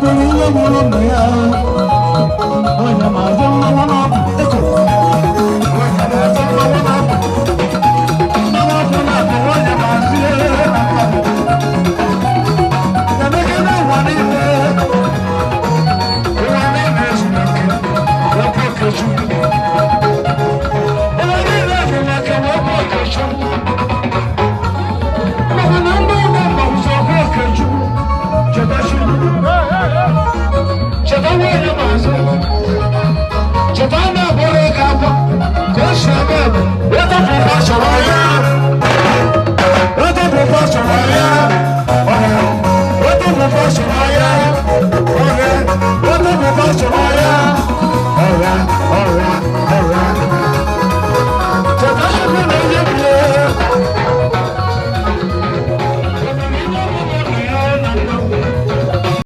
Chetabere ihe gburu ndụ ya. Onye ma-azụ mmanwụ n'ọkụ eko. Onye ma-azụ mmanwụ n'ọkụ. Mmanwụ ọkụ na-akụ onye ma-azụ ihe na mmadụ. Emeka ụwa niile. Ụwa niile zuru oke. Okwu Okechukwu. Ụwa niile zuru oke ma okwu Okechukwu. Maka na ndị ụlọ mgbawụzi okwu Okechukwu. Cheta Chukwu. Cheta nwunye maazị. Cheta na abụrụ ịga akwa ka o si eme eme. Wetapụ chọrọ ya. Wetapụ chọrọ ya. Wetapụ chọrọ ya.